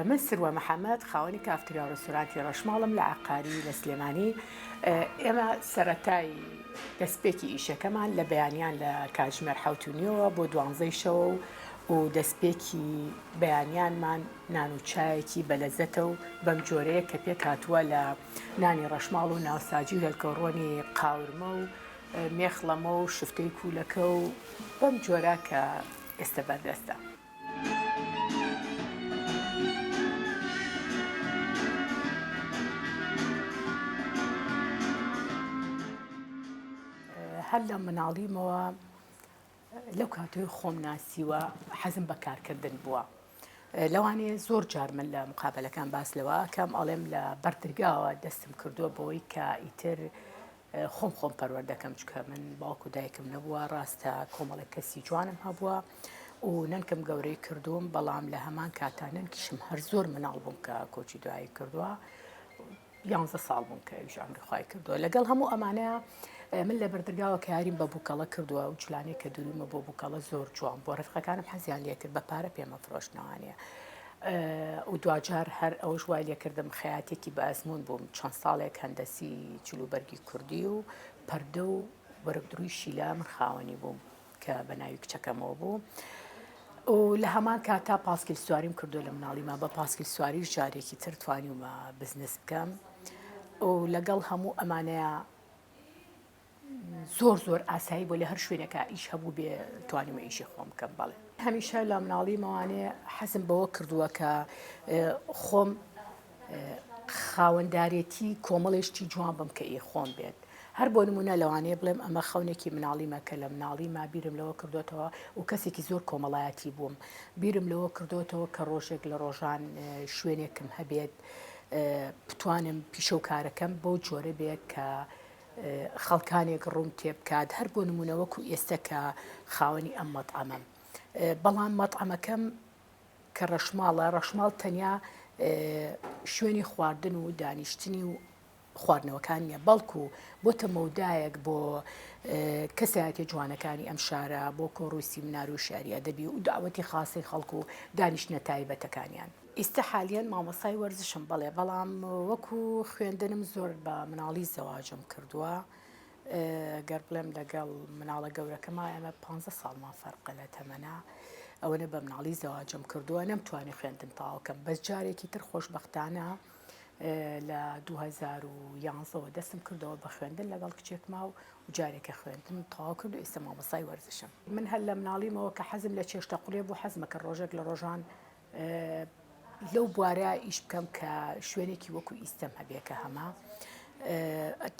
من سروە محەمەد خاوەنی کافتریا و ڕێستۆرانتی ڕەشماڵم لە عەقاری لە سلێمانی ئێمە سەرەتای دەستپێکی ئیشەکەمان لە بەیانیان لە کاتژمێر حەوت و نیوەوە بۆ دوانزەی شەوە و و دەستپێکی بەیانیانمان نان و چایەکی بەلەزەتە و بەم جۆرەیە کە پێکهاتووە لە نانی ڕەشماڵ و ناوساجی و هێلکەوڕۆنی قاورمە و مێخڵەمە و شفتەی کوولەکە و بەم جۆرە کە ئێستە بەردەستە. هەر لە مناڵیمەوە لەو کاتەوەی خۆم ناسیوە حەزم بە کارکردن بووە. لەوانەیە زۆر جار من لە مقابلەکان باس لەوە کەم ئەڵێم لە بەردرگاوە دەستم کردووە بەوەی کە ئیتر خۆم خۆم پەروەردەکەم چکە من باوک و دایکم نەبووە ڕاستە کۆمەڵێک کەسی جوانم هەبووە و نەنکم گەورەی کردووم بەڵام لە هەمان کاتا نەنکیشم هەر زۆر مناڵ بووم کە کۆچی دوایی کردووە یانزە ساڵ بووم کە ئەویش ئەمری خوای کردووە لەگەڵ هەموو ئەمانە من لە بەردرگاوە کە یاریم بە بووکەڵە کردووە و جلانەی کە دووریمە بۆ بووکەڵە زۆر جوان بووە ڕفقەکانم حەزیان لێ کرد بە پارە پێمە فرۆشتنەوانەیە و دواجار هەر ئەوەش وای لێکردم خەیاتێکی بە ئەزموون بووم چەند ساڵێک هەندەسی جلوبەرگی کوردی و پەردە و وەرگدرووی شیلە من خاوەنی بووم کە بە ناوی کچەکەمەوە بوو. و لە هەمان کاتا پاسکیل سواریم کردو لە مناڵیما بە پاسکیل سواریش جارێکی تر توانیومە بزنس بکەم و لەگەڵ هەموو ئەمانەیە زۆر زۆر ئاسایی بۆ لە هەر شوێنێکا ئیش هەبوو بێ توانیمە ئیشی خۆم بکەم بەڵێ هەمیشە لە مناڵیمەوانێ حەزم بەوە کردووە کە خۆم خاوەندارێتی کۆمەڵێ شتی جوان بم کە ئی خۆم بێت هەر بۆ نمونە لەوانەیە بڵێم ئەمە خەونێکی مناڵیمە کە لە مناڵیما بیرم لەوە کردوتەوە و کەسێکی زۆر کۆمەڵایەتی بووم بیرم لەوە کردوتەوە کە ڕۆژێک لە ڕۆژان شوێنێکم هەبێت بتوانم پیشە و کارەکەم بەو جۆرە بێت کە خەڵکانێک ڕووم تێبکات هەر بۆ نمونە وەکو ئێستا کە خاوەنی ئەم مەتعەمەم بەڵام مەتعەمەکەم کە ڕەشماڵە ڕەشماڵ تەنیا شوێنی خواردن و دانیشتنی و خواردنەوەکان نیە بەڵکو بۆتە مەودایەک بۆ کەسایەتە جوانەکانی ئەم شارە بۆ کۆڕ و سیمنار و شاری ئەدەبی و داوەتی خاصی خەڵک و دانیشتنە تایبەتەکانیان. ئیستە حالیەن مامۆستای وەرزشم بەڵێ بەڵام وەکو خوێندنم زۆر بە مناڵی زەواجم کردووە گەر بڵێم لەگەڵ مناڵە گەورەکەما ئێمە پ ساڵمان فەرقە لە تەمەنا ئەوەنە بە مناڵی زەواجم کردووە نەمتوانی خوێندن تەواوکەم بەس جارێکی تر خۆشببختانە لە 2011ەوە دەستم کردەوە بە خوێندن لەگەڵ کچێکما و جارێکە خوێندن تەواو کرد و ئێستا مامۆستای وەرزشم من هەر لە مناڵیمەوە کە حەزم لە چێشتە قولێ بوو حەزمە کە ڕۆژێک لە ڕۆژان لەو بوارە ئیش بکەم کە شوێنێکی وەکو ئیستەم هەبێ کە هەمە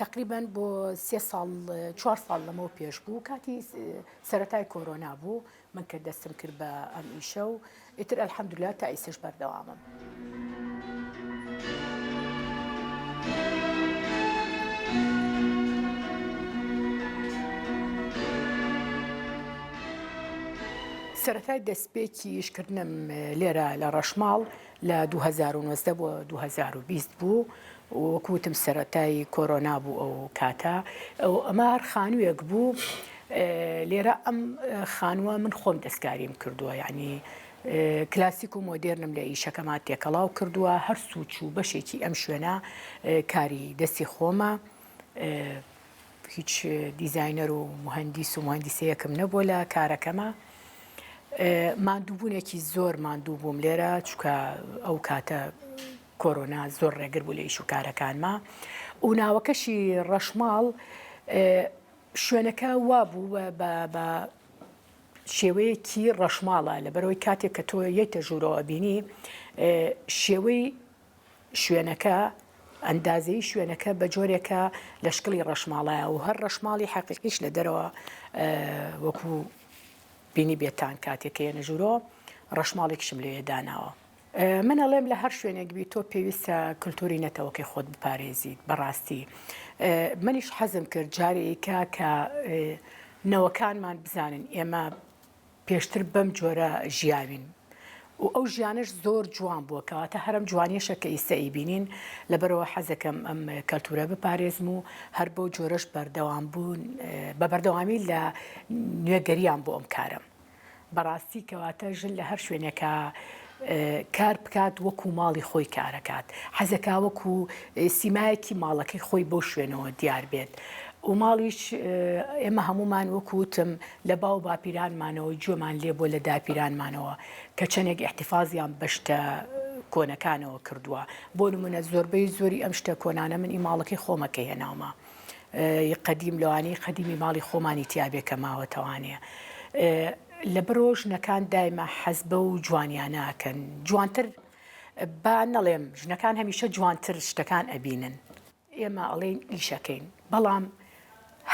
تقریبان بۆ سێ ساڵ چوار ساڵ لەمەوە پێش بوو کاتی سەتای کۆرۆنا بوو من کە دەستم کرد بە ئەم ئیشە و ئیتر ئەلحەمدللا تا ئیسش بەردەوامم. سەرەتای دەستپێکی ئیشکردنم لێرە لە ڕەشماڵ لە 2019 بۆ 2020 بوو وەکو وتم سەرەتای کۆرۆنا بوو ئەو کاتە ئەمە هەر خانوویەک بوو لێرە ئەم خانووە من خۆم دەستکاریم کردووە یعنی کلاسیک و مۆدێرنم لە ئیشەکەما تێکەڵاو کردووە هەر سوچ و بەشێکی ئەم شوێنە کاری دەستی خۆمە هیچ دیزاینەر و موهەندیس و موهەندیسەیەکم نەبووە لە کارەکەما. ماندووبوونێکی زۆر ماندوو بووم لێرە چونکە ئەو کاتە کۆرۆنا زۆر ڕێگر بوو لە ئیش و کارەکانما و ناوەکەشی ڕەشماڵ شوێنەکە وابوو بە شێوەیەکی ڕەشماڵە لەبەرەوەی کاتێک کە تۆ یەتە ژوورەوە بینی شێوەی شوێنەکە، ئەندازەی شوێنەکە بە جۆرێکە لە شکڵی ڕەشماڵایە و هەر ڕەشماڵی حەقیقیش لە دەرەوە وەکو بینی بێتان کاتێک کە یەنە ژوورۆ ڕەشماڵێکیشم لەوێ داناوە. من ئەڵێم لە هەر شوێنێک بی تۆ پێویستە کلتوری نەتەوەکەی خۆت بپارێزیت بەڕاستی منیش حەزم کرد جارێکە کە نەوەکانمان بزانن ئێمە پێشتر بەم جۆرە ژیاوین و ئەو ژیانەش زۆر جوان بووە کەواتە هەرم جوانیەشە کە ئیستا ئەیبینین لەبەرەوە حەزەکەم ئەم کەلتورە بپارێزم و هەر بەو جۆرەش بەردەوام بوون بە بەردەوامی لە نوێگەریان بۆ ئەم کارم بەڕاستی کەواتە ژن لە هەر شوێنێکە. کار بکات وەکو ماڵی خۆی کارەکات، حەزەکا وەکو سیمایەکی ماڵەکەی خۆی بەو شوێنەوە دیار بێت و ماڵیش ئێمە هەموومان وەکو وتم لە باو باپیرانمانەوە گوێمان لێ بووە لە داپیرانمانەوە کە چەندێک ئیحتیفازیان بە شتە کۆنەکانەوە کردووە بۆ نمونە زۆربەی زۆری ئەم شتە کۆنانە من ئی ماڵەکەی خۆمە کە هێناومە ی قەدیم لەوانەیە قەدیمی ماڵی خۆمانی تیابێ کە ماوەتەوانێ لەبەرەوە ژنەکان دایمە حەز بەو جوانیانە ئەکەن جوانتر با نەڵێم ژنەکان هەمیشە جوانتر شتەکان ئەبینن ئێمە ئەڵێین ئیشەکەین بەڵام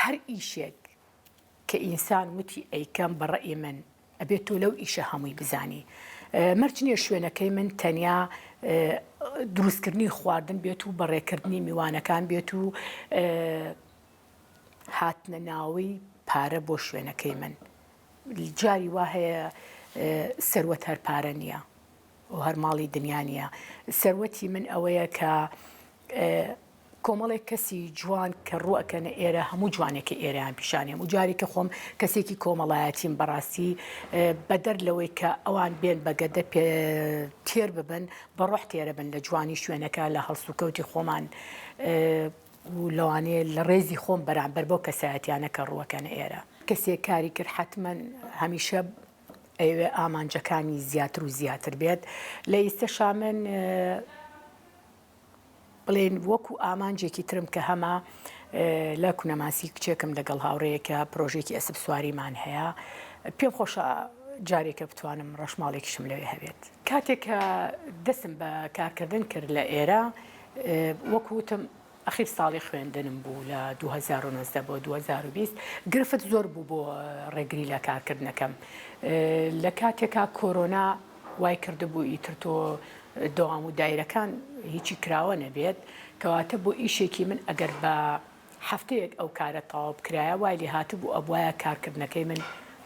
هەر ئیشێک کە ئینسان وتی ئەیکەم بە ڕەئی من ئەبێت تۆ لەو ئیشە هەمووی بزانی. مەرج نییە شوێنەکەی من تەنیا دروستکردنی خواردن بێت و بەڕێکردنی میوانەکان بێت و هاتنە ناوەی پارە بۆ شوێنەکەی من. جاری وا هەیە سەروەت هەر پارە نییە و هەر ماڵی دنیا نییە. سەروەتی من ئەوەیە کە کۆمەڵێک کەسی جوان کە ڕوو ئەکەنە ئێرە هەموو جوانێکە ئێرەیان پیشانێم و جاری کە خۆم کەسێکی کۆمەڵایەتیم بەڕاستی بەدەر لەوەی کە ئەوان بێن بە گەدە پێ تێر ببن بە ڕۆح تێرە بن لە جوانی شوێنەکە لە هەڵسوکەوتی خۆمان و لەوانەیە لە ڕێزی خۆم بەرامبەر بەو کەسایەتیانە کە ڕووەکەنە ئێرە. کەسێک کاری کرد حەتمەن هەمیشە ئەیەوێ ئامانجەکانی زیاتر و زیاتر بێت لە ئیستەشا من بڵێین وەکو ئامانجێکی ترم کە هەمە لە کونەماسی کچێکم لەگەڵ هاوڕێیەکە پرۆژێکی ئەسپ سواریمان هەیە پێم خۆشە جارێکە بتوانم ڕەشماڵێکیشم لەوێ هەبێت. کاتێک کە دەستم بە کارکردن کرد لە ئێرە وەکو وتم ئەخیر ساڵی خوێندنم بوو لە 2019 بۆ 2020 گرفت زۆر بوو بۆ ڕێگری لە کارکردنەکەم لە کاتێکا کۆرۆنا وای کردبوو ئیتر تۆ دەوام و دایرەکان هیچی کراوە نەبێت، کەواتە بۆ ئیشێکی من ئەگەر بە هەفتەیەک ئەو کارە تەواو بکرایە وای لێهاتبوو ئەبوایە کارکردنەکەی من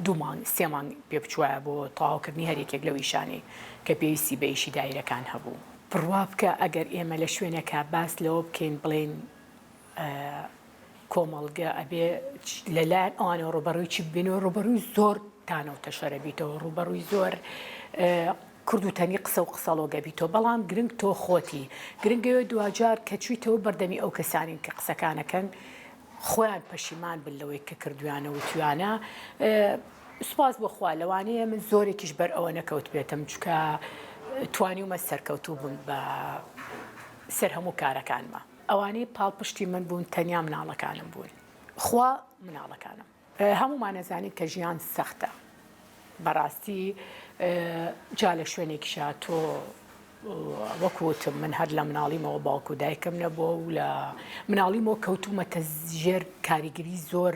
دوو مانگ سێ مانگ پێ بچوایە بۆ تەواوکردنی هەر یەکێک لەو ئیشانەی کە پێویستی بە ئیشی دایرەکان هەبوو. بڕوا بکە ئەگەر ئێمە لە شوێنێکا باس لەوە بکەین بڵێین کۆمەڵگە ئەبێ لە لایەن ئەوانەوە ڕووبەڕووی چی ببینەوە، ڕووبەڕووی زۆر تانە و تەشەرە بیتەوە، ڕووبەڕووی زۆر کورد و تەنی قسە و قسەڵۆگە بیتەوە، بەڵام گرنگ تۆ خۆتی، گرنگ ئەوێ دواجار کە چوویتەوە بەردەمی ئەو کەسانەی کە قسەکانەکەن خۆیان پەشیمان بن لەوەی کە کردویانە وتویانە، سوپاس بۆ خوا لەوانەیە من زۆرێکیش بەر ئەوە نەکەوتبێتم چونکە توانیومە سەرکەوتوو بم بە سەر هەموو کارەکانما. ئەوانەی پاڵپشتی من بوون تەنیا مناڵەکانم بوون خوا مناڵەکانم. هەموومان ئەزانین کە ژیان سەختە بەڕاستی جا لە شوێنێکیشا تۆ وەک وتم من هەر لە مناڵیمەوە باوک و دایکم نەبووە و لە مناڵیمەوە کەوتومەتە ژێر کاریگری زۆر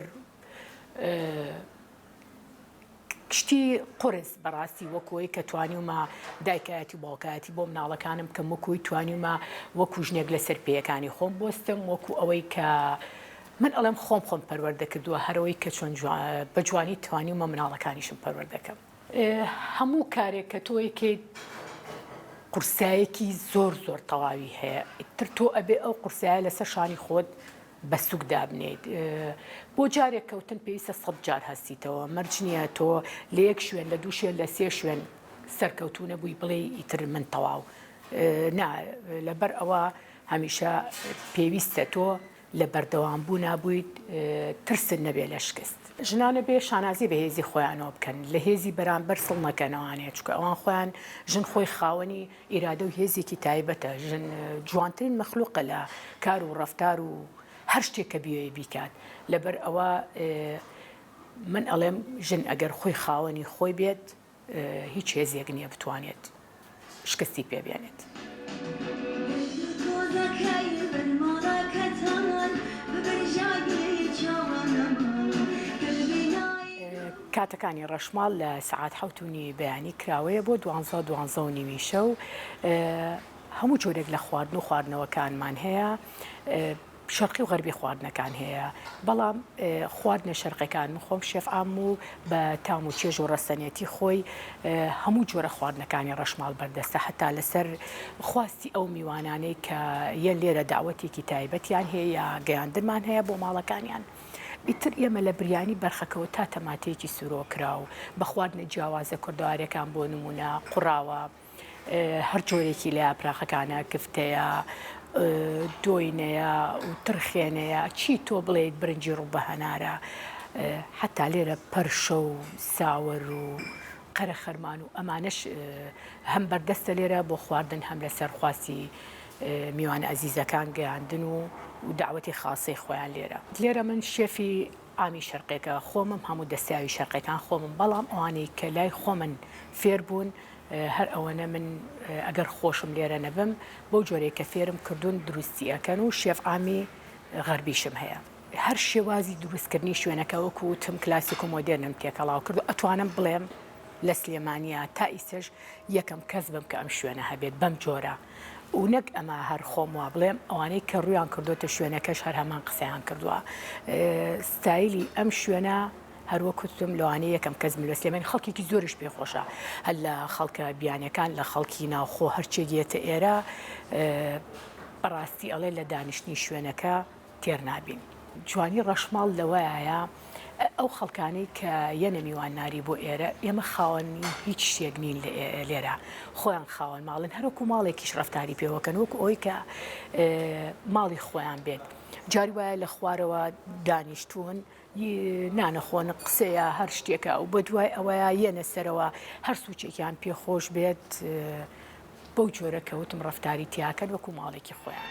شتی قورس بەڕاستی وەکو ئەوەی کە توانیومە دایکایەتی و باوکایەتی بۆ مناڵەکانم بکەم وەکو ئەوەی توانیومە وەکو ژنێک لەسەر پێیەکانی خۆم بوەستم وەکو ئەوەی کە من ئەڵێم خۆم خۆم پەروەردە کردووە هەرەوەی کە چۆن بە جوانی توانیومە مناڵەکانیشم پەروەردەکەم. هەموو کارێک کە تۆ ئەیکەیت قورسایەکی زۆر زۆر تەواوی هەیە ئیتر تۆ ئەبێ ئەو قورسایە لەسەر شانی خۆت بە سوک دابنێیت. بۆ جارێک کەوتن پێویستە سەت جار هەستیتەوە، مەرج نییە تۆ لە یەک شوێن، لە دوو شوێن، لە سێ شوێن سەرکەوتوو نەبووی بڵێی ئیتر من تەواو. نا، لەبەر ئەوە هەمیشە پێویستە تۆ لە بەردەوامبوونا بوویت، ترست نەبێت لە شکست. ژنان ئەبێ شانازی بە هێزی خۆیانەوە بکەن، لە هێزی بەرامبەر سڵ نەکەنەوانێ، چونکە ئەوان خۆیان ژن خۆی خاوەنی ئیرادە و هێزێکی تایبەتە، ژن جوانترین مەخلوقە لە کار و ڕەفتار و هەر شتێک کە بیەوێ بیکات، لەبەر ئەوە من ئەڵێم ژن ئەگەر خۆی خاوەنی خۆی بێت هیچ هێزێک نییە بتوانێت شکستی پێ بێنێت. کاتەکانی ڕەشماڵ لە سەعات حەوت و نیوی بەیانی کراوەیە بۆ دوانزە، دوانزە و نیوی شەو. هەموو جۆرێک لە خواردن و خواردنەوەکانمان هەیە. شەرقی و غەربی خواردنەکان هەیە، بەڵام خواردنە شەرقەکان من خۆم شێف عام و بە تام و چێژ و ڕەسەنێتی خۆی هەموو جۆرە خواردنەکانی ڕەشماڵ بەردەستە هەتا لەسەر خواستی ئەو میوانانەی کە یەن لێرە داوەتێکی تایبەتیان هەیە یا گەیاندنمان هەیە بۆ ماڵەکانیان. ئیتر ئێمە لە بریانی بەرخەکەوە تا تەماتەیەکی سوورۆکراو بە خواردنە جیاوازە کوردەواریەکان بۆ نموونە قوڕاوە. هەر جۆرێکی لە یاپراخەکانە کفتەیە دۆینەیە و ترخێنەیە چی تۆ بڵێیت برنجی ڕوو بە هەنارە حتا لێرە پەرشە و ساوەر و قەرەخەرمان و ئەمانەش هەم بەردەستە لێرە بۆ خواردن هەم لەسەر خواستی میوانە ئەزیزەکان گەیاندن و داوەتی خاصەی خۆیان لێرە لێرە من شێفی عامی شەرقێکە خۆمم هەموو دەستیاوی شەرقەکان خۆمم بەڵام ئەوانەی کە لای خۆمن فێر بوون هەر ئەوەنە من ئەگەر خۆشم لێرە نەبم بەو جۆرەی کە فێرم کردوون دروستی ئەکەن و شێف عامی غەربیشم هەیە. هەر شێوازی دروستکردنی شوێنەکە وەکو وتم کلاسیک و مۆدێرنم تێکەڵاو کرد و ئەتوانم بڵێم لە سلێمانیا تا ئیستەش یەکەم کەس بم کە ئەم شوێنە هەبێت بەم جۆرە و نەک ئەمە هەر خۆم وا بڵێم ئەوانەی کە ڕوویان کردۆتە شوێنەکەش هەر هەمان قسەیان کردووە ستایلی ئەم شوێنە هەر وەک وتم لەوانەیە یەکەم کەس بم لە سلێمانی خەڵکێکی زۆریش پێ خۆشە هەر لە خەڵکە بیانەکان لە خەڵکی ناوخۆ هەرچێک یەتە ئێرە بەڕاستی ئەڵێ لە دانیشتنی شوێنەکە تێر نابین. جوانی ڕەشماڵ لەوەیە ئەو خەڵکانەی کە یەنە میوانناری بۆ ئێرە ئێمە خاوەنی هیچ شتێک نین لێرە خۆیان خاوەن ماڵن هەروەکو ماڵێکیش ڕەفتاری پێوەکەن وەکو ئەوەی کە ماڵی خۆیان بێت جاری وایە لە خوارەوە دانیشتوون نانەخۆن قسەیە هەر شتێکە و بەدوای ئەوەیە یەنە سەرەوە هەر سوچێکیان پێ خۆش بێت بەو جۆرە کە وتم ڕەفتاری تیاکەن وەکو ماڵێکی خۆیان.